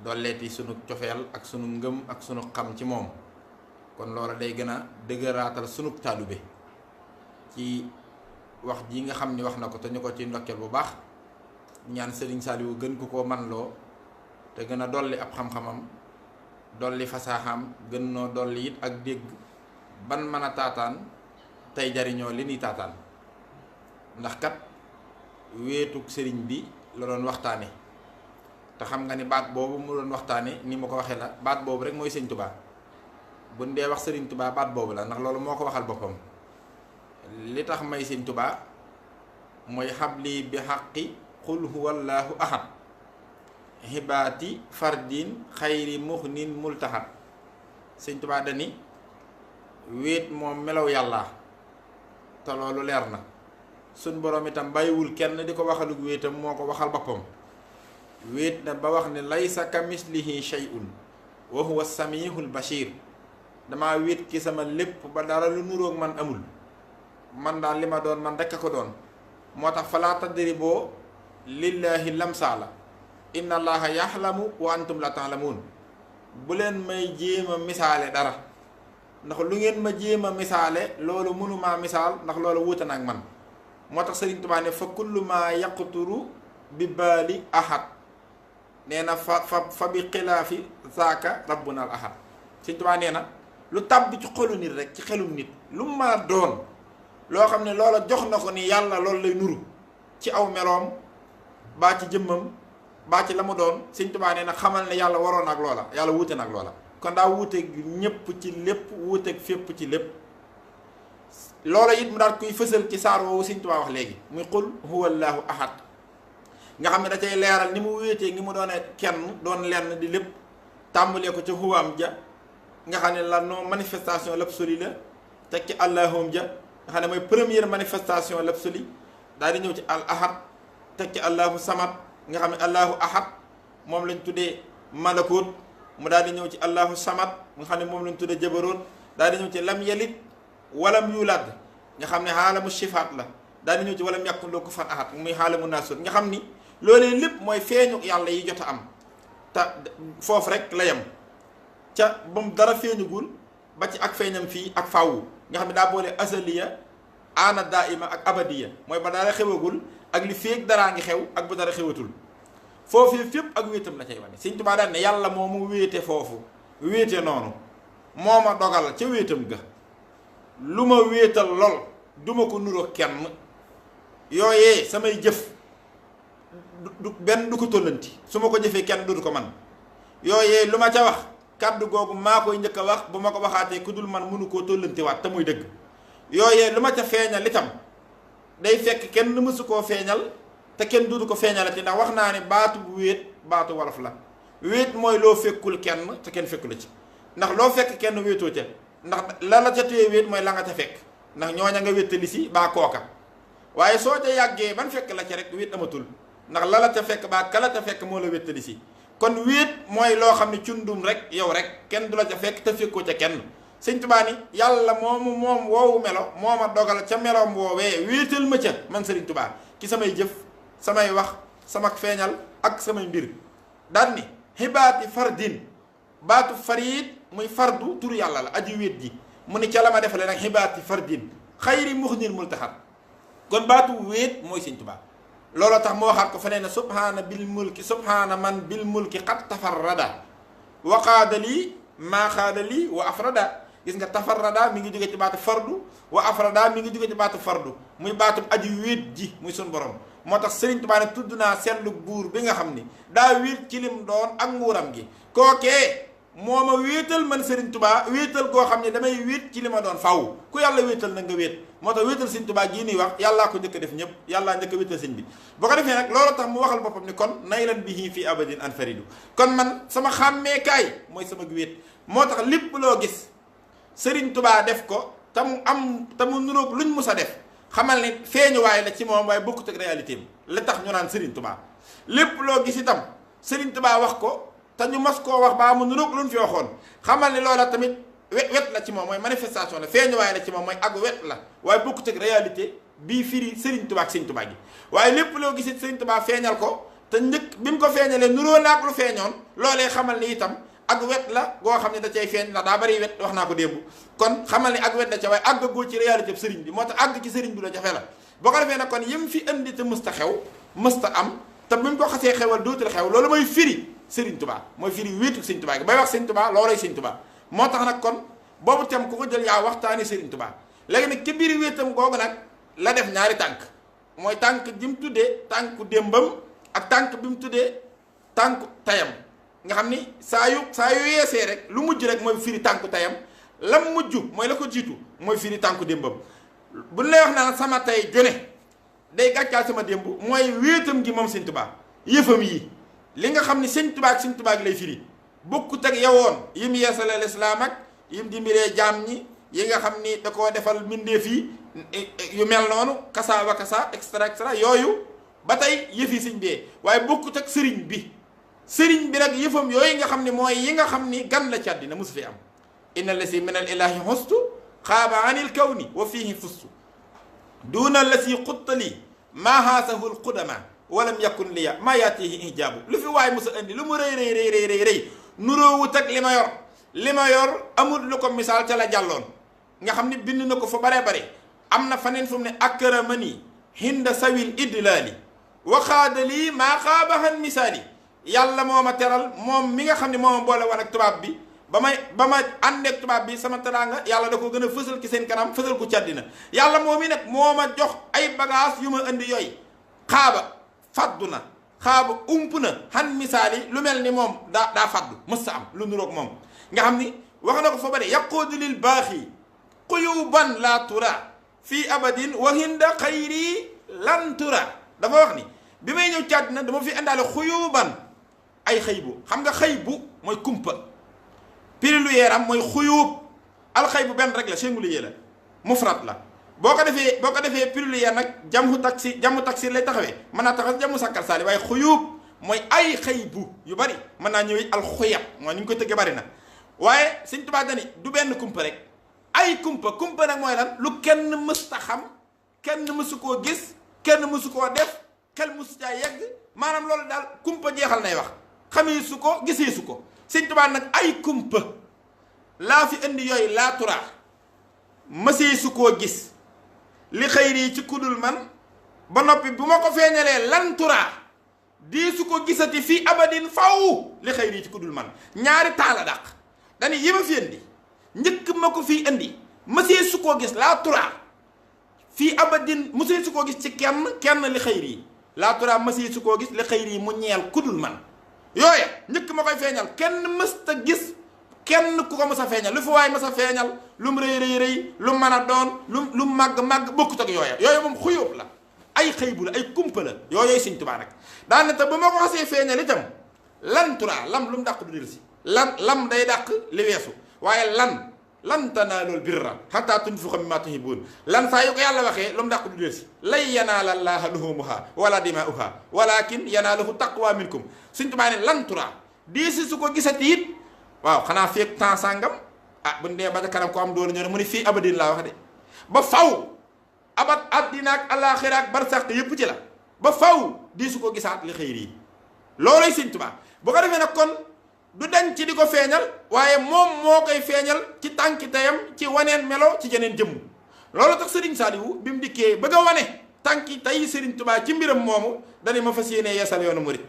dolleeti sunu cofeel ak sunu ngëm ak sunu xam ci moom. kon loola day gën a dëgëraatal sunu taalube ci wax ji nga xam ni wax na ko te ñu ko ci ndokkeel bu baax ñaan Sëriñ Saaliwu gën ku koo man loo te gën a dolli ab xam-xamam dolli fasaaxam gën noo dolli it ak dégg ban mën a taataan tey jariñoo li ni taataan ndax kat wéetug sëriñ bi la doon waxtaane te xam nga ni baat boobu mu doon waxtaane ni ma ko waxee la baat boobu rek mooy Sëriñ Tuubaa buñ dee wax Sëriñ Tuubaa baat boobu la ndax loolu moo ko waxal boppam li tax may Sëriñ Tuubaa mooy xabli bi xaqi qul huwallaahu ahad xibaati fardin xayri muxnin multaxat. Sëriñ Tuubaa dani wéet moom melaw yàlla te loolu leer na suñ boroom itam bàyyiwul kenn di ko waxalug wéetam moo ko waxal boppam wéet na ba wax ne laysa ka mislihi shay'un wa huwa samihul bashir. dama wéet ki sama lépp ba dara lu nuroog man amul man daal li ma doon man rekk a ko doon moo tax falaa tadriboo lillahi lamsaala inna allaha yaxlamu wa antum la taalamuun. bu leen may jéema misaale dara ndax lu ngeen ma jéema misaale loolu mënumaa misaal ndax loolu wuute na ak man. moo tax Sëriñ Tuubaa ne fa kullu ma yaqturu bi baali ahad nee na fa bi xilaafi zaaka rabbuna al ahad. Sëriñ Tuubaa nee na lu tàbbi ci xolu nit rek ci xelum nit lu mu mën a doon loo xam ne loola jox na ko ni yàlla loolu lay nuru ci aw meloom baa ci jëmmam baa ci la mu doon. Sëriñ Tuubaa nee na xamal ne yàlla waroon ak loola yàlla wuute na ak loola. kon daa wuuteeg ñépp ci lépp wuuteeg fépp ci lépp. loola it mu daal kuy fësal ci saar woowu Sëriñ Tuubaa wax léegi muy qul huwallaahu ahad nga xam ne da cay leeral ni mu wéetee ngi mu doone kenn doon lenn di lépp tàmbalee ko ca huwaam ja nga xam ne la non manifestation l'absolu la teg ci allahum ja nga xam ne mooy première manifestation l'absolu daal di ñëw ci al ahad teg ci allahu samad nga xam ne allahu ahad moom lañ tuddee malakut mu daal di ñëw ci allahu samad nga xam ne moom lañ tuddee jabaroot daal di ñëw ci lam yalit walam yulad nga xam ne xaalamu shifaat la daal di ñëw ci walam yàkkun loo ko fan ahad muy xaalamu naasut nga xam ni loolee lépp mooy feeñu yàlla yi jot a am te foofu rek la yem ca ba mu dara feeñugul ba ci ak feeñam fii ak faawu nga xam ne daa boole asaliya ana daaima ak abadiya mooy ba dara xewagul ak li féeg daraa ngi xew ak bu dara xewatul foofu fépp ak wéetam la cay wane. Sëriñ Tuubaa daal ne yàlla moo mu wéete foofu wéete noonu moo ma dogal ca wéetam ga lu ma wéetal lool duma ko nuroo kenn yooyee samay jëf du benn du ko tollanti su ma ko jëfee kenn du ko man yooyee lu ma ca wax kàddu googu maa koy njëkk a wax bu ma ko waxaatee ku dul man mënu koo tollantiwaat te muy dëgg yooyee lu ma ca feeñal itam day fekk kenn mësu koo feeñal te kenn dudu ko feeñalati ndax wax naa ne baatu bu wéet baatu wolof la wéet mooy loo fekkul kenn te kenn fekku la ci ndax loo fekk kenn wéetoo ca ndax la la ca téye wéet mooy la nga ca fekk ndax ñooña nga wéttali si baa kooka waaye soo ca yàggee ban fekk la ca rek wéet amatul ndax la la ca fekk baa kala ca fekk moo la wéttali si kon wéet mooy loo xam ne cundum rek yow rek kenn du la ca fekk te fekkoo ca kenn. Sëriñ Tuubaa ni yàlla moom woowu melo moo ma dogal ca meloom woowee wéetal ma ca man Sëriñ Tuubaa ci samay jëf samay wax sama feeñal ak samay mbir daal ni xibaati fardin baatu farid muy fardu turu yàlla la aji wéet ji mu ni ca la ma defale nag xibaati fardin xayri muxnil multaxat kon baatu wéet mooy Sëriñ Tuubaa looloo tax mu waxaat ko fa nee na subhaana bil mulki subhaana man bil mulki xat tafarrada wa qaadali maa qaadali wa afrada gis nga tafarrada mi ngi jóge ci baatu fardu wa afrada mi ngi jóge ci baatu fardu muy baatu aji wéet ji muy sun borom moo tax Sëriñ Tuubaa ne tudd naa seetlu buur bi nga xam ni daa wéet ci lim doon ak nguuram gi kookee moo ma wéetal man Sëriñ Tuubaa wéetal koo xam ne damay wéet ci li ma doon faw ku yàlla wéetal na nga wéet moo tax wéetal Sëriñ Tuubaa gii nuy wax yàllaa ko njëkk a def ñëpp yàllaa njëkk a wéetal sëñ bi boo ko defee nag loolu tax mu waxal boppam ni kon nay lan bihi fii abadin an faridu kon man sama xàmmeekaay mooy sama wéet moo tax lépp loo gis Sëriñ Tuubaa def ko te mu nuroog luñ mus a def xamal ni feeñuwaay la ci moom waaye bokkut ak réalité bi la tax ñu naan Sëriñ Tuubaa lépp loo gis itam Sëriñ Tuubaa wax ko te ñu mas koo wax baa mu nuroog luñ fi waxoon xamal ni loola tamit wet la ci moom mooy manifestation la feeñuwaay la ci moom mooy ak wet la waaye bokkut ak réalité bii firi Sëriñ Tuubaa ak Sëriñ Tuubaa gi waaye lépp loo gis it Sëriñ Tuubaa feeñal ko te njëkk bi mu ko feeñalee nuroo naak lu feeñoon loolee xamal ni itam ak wet la goo xam ne da cay feeñ ndax daa bari wet wax naa ko démb kon xamal ni ak wet da ca waaye àggagoo ci réalité sëriñ bi moo tax àgg ci sëriñ bi la jafe la boo ko defee nag kon yim fi indi te mësta xew mësta am te bu ñu ko xasee xewal dootul xew loolu mooy firi Sëriñ Tuubaa mooy firi wéetu Sëriñ Tuubaa gi bay wax Sëriñ Tuubaa loolay Sëriñ Tuubaa moo tax nag kon boobu tem ku ko jël yaa waxtaani Sëriñ Tuubaa léegi nag ci biir wéetam googu nag la def ñaari tànk mooy tànk ji mu tuddee tànku démbam ak tànk bi mu tuddee tànku tayam nga xam ni saa yu yeesee rek lu mujj rek mooy firi tànku tayam lam mujj mooy la ko jiitu mooy firi tànku démbam bu lay wax naa sama tay jone day gàccaal sama démb mooy wéetam gi moom Sëriñ Tuubaa yëfam yi li nga xam ni Sëriñ Tuubaa ak Sëriñ Tuubaa gi lay firi bokkut ak yowoon yim yeesale lislaam ak yim dimbilee jaam ñi yi nga xam ni da koo defal mbindeef yi yu mel noonu kasa wa kasa extra extra yooyu ba tey yëfi sëñ bee waaye bokkut ak sëriñ bi nag yëfam yooyu nga xam ni mooy yi nga xam ni gan la ci àddina mosu fi am inna lasi min al ilahi xustu xaaba anil kawni wa fihi fustu duuna lasi xuttali maa haasahu l qudama walam yakun liya maa yaatihi hijaabu lu fi waay mosa indi lu mu rëy nuroowut ak li ma yor amul lu ko misaal ca la jàlloon nga xam ni bind na ko fa bare bare am na faneen fu mu ne akramani hinda sawil idlaali waxaadalii maa xaabahan misaali yàlla moo ma teral moom mi nga xam ne moo ma boole woon ak tubaab bi ba ma àndeek tubaab bi sama teraanga yàlla da ko gën a fësal ci seen kanam fësal ko ci àddina yàlla moo mi nag moo ma jox ay bagage yu ma indi yooyu xaaba faddu na xaaba ump na xan misaali lu mel ni moom daa faddu mës sa am lu nuroog moom nga xam ni wax na ko fa bare yaquudu lil baaxi quyuban la tura fii abadin wa hinda xayri lan tura dafa wax ni bi may ñëw ci àddina dama fi indaale xuyuban ay xëybu xam nga xëybu mooy kumpa pluriel am mooy xuyub alxëybu benn rek la singulier la mufrad la boo ko defee pluriel nag jamu taksir lay taxawee mën naa taxaw jamu sàkkal saali waaye xuyub mooy ay xëybu yu bari mën naa ñëwee alxuyab mooy ni ñu koy tëggee bari na waaye Sëriñ Tuubaa dani du benn kumpa rek ay kumpa nag mooy lan lu kenn mësta xam kenn mësu koo gis kenn mësu koo def xel mësu caa yegg maanaam loolu daal kumpa jeexal nay wax xamee su ko gisee su ko Sëriñ Tuubaa nag ay kumpa laa fi indi yooyu laa turaa mësee su koo gis li xëyri ci kudul man ba noppi bu ma ko feeñalee lan turaa di su ko gisati fii abadin faw li xëyri ci kudul man ñaari taala dàq dani yi ma fi indi njëkk ma ko fii indi mësee su koo gis laa turaa fii abadin mësee su koo gis ci kenn li xëyri laa turaa mësee su koo gis li xëyri mu ñeel kudul man yooya njëkk ma koy feeñal kenn mësta gis kenn ku ko mës a feeñal lu fi waay mës a feeñal lu mu rëy lu mën a doon lu màgg bokkut ak yooya moom xuyóob la ay xëybu la ay kumpa la yooyooy Sëriñ Tuubaa nag daana te ba ma ko xasee feeñal itam lan turaa lam lu mu dàq du del si lam day dàq li weesu waaye lan tanaalul birra hattaa tunfiqu mimmaa tuhibbuun lan saa yu ko yàlla waxee lu mu dàq du del si lan yanaala llaaha luhuumuhaa wala dimaa'uhaa walaakin yanaaluhu taqwa minkum Sëriñ Tuubaa ne lan turaa diisi su ko gisati it waaw xanaa feeg temps sàngam buñ dee ba ca kanam ko am doolu ñëw ne mu ni fii abadin laa wax de ba faw abat addina ak alaaxira ak barsàq yépp ci la ba faw diisu ko gisaat li xëyri yi looloy Sëriñ Tuubaa bu ko defee nag kon du dañ ci di ko feeñal waaye moom moo koy feeñal ci tànki tayam ci waneen melo ci jeneen jëmm loolu tax Sëriñ Saaliwu bi mu dikkee bëgg a wane tànki tay Sëriñ Tuubaa ci mbiram moomu dani ma fas yéenee yeesal yoonu murit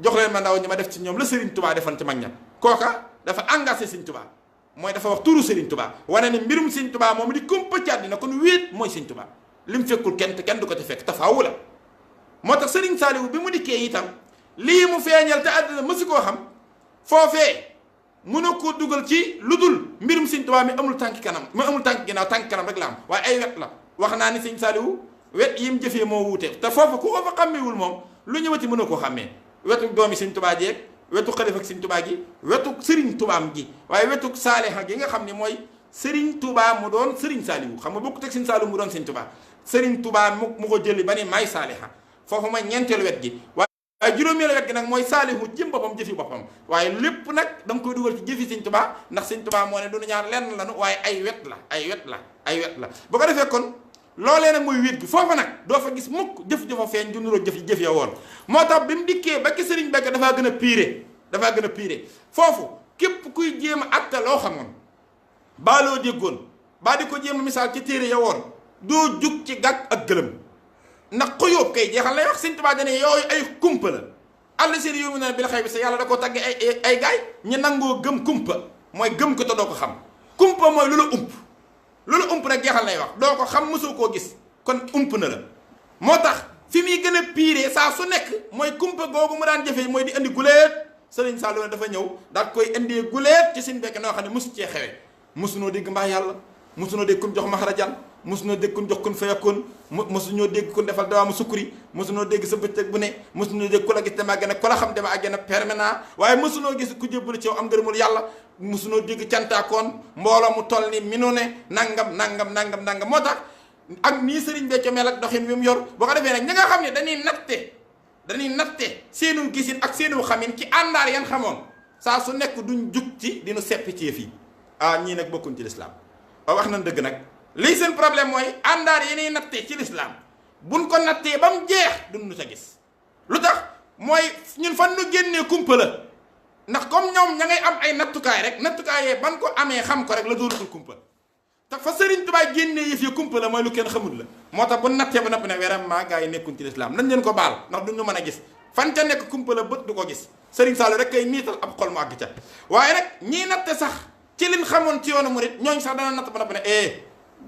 jox leen ma ndaw ñi ma def ci ñoom la Sëriñ Tuubaa defoon ci mag ña kooka dafa engagé Sëriñ Tuubaa mooy dafa wax turu Sëriñ Tuubaa wane ne mbirum Sëriñ Tuubaa moom di kumpa ci àddina kon wéet mooy Sëriñ Tuubaa lim fekkul kenn du ko ci fekk tafaawu la moo tax Sëriñ Saaliwu bi mu dikkee itam lii mu feeñal te àddina mësu koo xam foofee mënu koo dugal ci lu dul mbirum Sëriñ Tuubaa mi amul tànk kanam mi amul tànk ginnaaw tànk kanam rek la am waaye ay wet la wax naa ni Sëriñ Saaliwu wet yi mu jëfee moo wuute te foofu ku ko fa xàmmeewul moom lu ñëwati mën a koo xàmmee wetu doomi Sëriñ Tuubaa jeeg wetu xalifa ak Sëriñ Tuubaa gi wetu Sëriñ Tuubaam gi waaye wetu saaliha gi nga xam ne mooy Sëriñ Tuubaa mu doon Sëriñ Saaliwu xam nga bokkut ak Sëriñ Saaliwu mu doon Sëriñ Tuubaa Sëriñ Tuubaa mu ko jëli ba ni may saaliha foofu mooy ñeenteelu wet gi waaye juróomeelu wet gi nag mooy saalihu jëm boppam jëfi boppam waaye lépp nag da nga koy dugal ci jëfi Sëriñ Tuubaa ndax Sëriñ Tuubaa moo ne du ñaar lenn lanu waaye ay wet la bu ko defee kon loolee nag mooy wéet gi foofa nag doo fa gis mukk jëf jëfa feeñ ju nuroo jëf ya woon moo tax bi mu dikkee ba ki sëriñ Béthio dafaa gën a piire foofu képp kuy jéem a atta loo xamoon baa loo déggoon baa di ko jéem a misaal ci téere ya woon doo jug ci gàkk ak gëlëm ndax xuyóob kay jeexal lay wax Sëriñ Tuubaa dane yooyu ay kumpa la àll seen yow mi ne bi la xëy bi sa yàlla da koo tagge ay gaay ñi nangoo gëm kumpa mooy gëm ko te doo ko xam kumpa mooy lu la ump nag jeexal lay wax doo ko xam mosoo koo gis kon ump na la moo tax fi muy gën a piiree saa su nekk mooy kumpa googu mu daan jëfee mooy di indi guleet Sëriñ Saliou dafa ñëw daal koy indee guleet ci Sëriñ Béthio noo xam ne mosu cee xewe mosunoo dégg mbaa yàlla mosunoo dégg kun jox maxarajan mosunoo dégg kun jox kun fayakoon mosuñoo dégg kun defal dawaamu sukkuri mosunoo dégg sa bëccëg bu ne mosunoo dégg ku la gis dama àggana ku la xam dama àggana permanent waaye mosunoo gis ku jébbalu ci yow am ngërëmul yàlla mosunoo dégg cantaakoon mbooloo mu toll ni minu ne nangam moo tax ak nii Sëriñ Béthio mel ak doxin wi mu yor boo ko defee nag ñi nga xam ne dañuy natte seenu gisin ak seenu xamin ci àndaar yan xamoon saa su nekk duñ jug ci dinu seppi ci fii ñii nag bokkuñ ci lislaam waaw wax nañ dëgg nag lii seen problème mooy àndaar yi ñuy nattee ci lislaam buñ ko nattee ba mu jeex duñ nu ca gis lu tax mooy ñun fan nu génnee kumpa la ndax comme ñoom ña ngay am ay nattukaay rek nattukaay yee ban ko amee xam ko rek la doonatul kumpa te fa Sëriñ Tuubaa génnee yëf yi kumpa la mooy lu kenn xamul la moo tax bu nattee ba noppi ne vraiment gars yi nekkuñ ci lislaam nañ leen ko baal ndax duñ ñu mën a gis fan ca nekk kumpa la bët du ko gis Sëriñ Saliou rek kay niital ab xol mu àgg ca waaye nag ñii natte sax ci liñ xamoon ci yoonu murit ñooñ sax dana natt ba noppi ne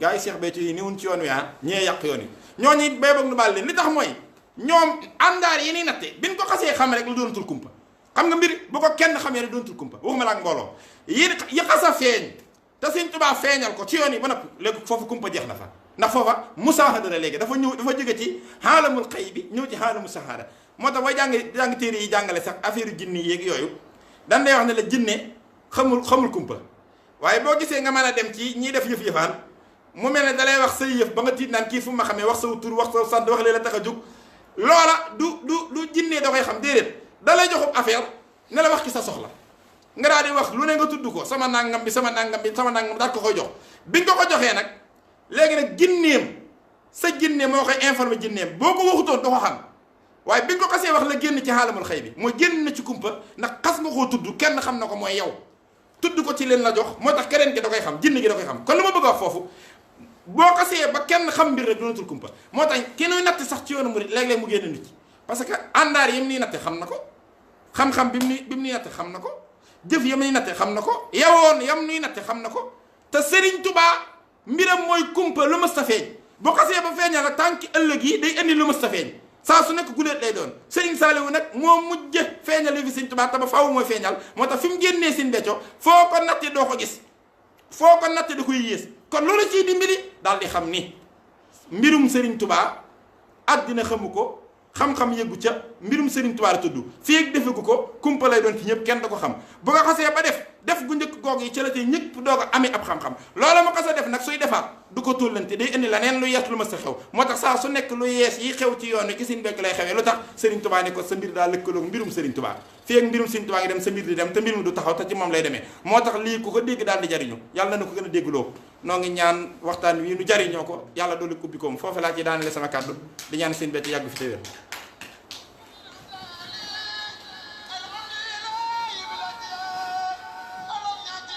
gars yi Cheikh Béthio yi niwun ci yoon wi ñee yàq yoon yi ñooñu it bay boog nu baal leen li tax mooy ñoom àndaar yi ni natte biñ ko xasee xam rek lu doonatul kumpa xam nga mbir bu ko kenn xamee rek doonatul kumpa waxuma la ak mbooloo yi xasa feeñ te Sëriñ Tuubaa feeñal ko ci yoon yi ba noppi léegi foofu kumpa jeex na fa ndax foofa musaahada la léegi dafa jóge ci xaalamul xëy bi ñëw ci xaalamu sahaada moo tax booy jàng téere yi jàngale sax affaire jinni yéeg yooyu dan day wax ne la jinne xamul kumpa waaye boo gisee nga mën a dem ci ñiy def yëf-yëfaan mu mel ne dalay wax say yëf ba nga tiit naan kii fu ma xamee wax sa tur wax sa sant wax lee la tax a jóg loola du jinne da koy xam déedéet da lay joxub affaire ne la wax ki sa soxla nga daal di wax lu ne nga tudd ko sama nangam bi daal ko koy jox biñ ko joxee nag léegi nag jinneem sa jinne moo koy informé jinneem boo ko waxutoon da ko xam waaye biñ ko xasee wax la génn ci xaalamul xëy bi mooy génn na ci kumpa ndax xas nga koo tudd kenn xam na ko mooy yow tudd ko ci leen la jox moo tax keneen gi da koy xam jinne gi da koy xam kon lu ma bëgg a wax foofu boo xasee ba kenn xam mbir rek doonatul kumpa moo tax kenn natt sax ci yoonu murid léeg-léeg mu génn nit ci parce que àndaar yam nii natte xam na ko xam-xam bi mu nii natte xam na ko jëf yam nii natte xam na ko yawoon yam nii natte xam na ko te Sëriñ Tuubaa mbiram mooy kumpa lu mës ta feeñ boo xasee ba feeñal la tànki ëllëg yi day indi lu mës ta feeñ saa su nekk guléet lay doon Sëriñ Saliou nag moo mujj feeñal fi Sëriñ Tuubaa te ba faaw mooy feeñal moo tax fi mu génnee Sëriñ Béthio foo ko natte doo ko gis foo ko natte da koy yées kon loolu ciy dimbali daal di xam ni mbirum Sëriñ Tuubaa àddina xamu ko xam-xam yëggu ca mbirum Sëriñ Tuubaa la tudd fii ak defagu ko kumpa lay doon ci ñëpp kenn da ko xam bu nga xasee ba def gu njëkk goog yi ci la tey ñëpp doog a amee ab xam-xam loola ma xasa def nag suy defaat du ko tullante day indi la neen lu yees lu ma sa xew moo tax saa su nekk lu yees yi xew ci yoon wi ci Sëriñ Béthio lay xewee lu tax Sëriñ Tuubaa ni ko sa mbir daa lëkkaloog mbirum Sëriñ Tuubaa fii ak mbirum Sëriñ Tuubaa ngi dem sa mbir di dem te mbir mi du taxaw te ci moom lay demee moo tax lii ku ko dégg daal di jariñu yàlla na ko gën a déggloo noo ngi ñaan waxtaan wi nu jariñoo ko yàlla doolu ubbi koom foofu laa ci daanale sama kàddu di ñaan Sëriñ Béthio yàgg fi te wér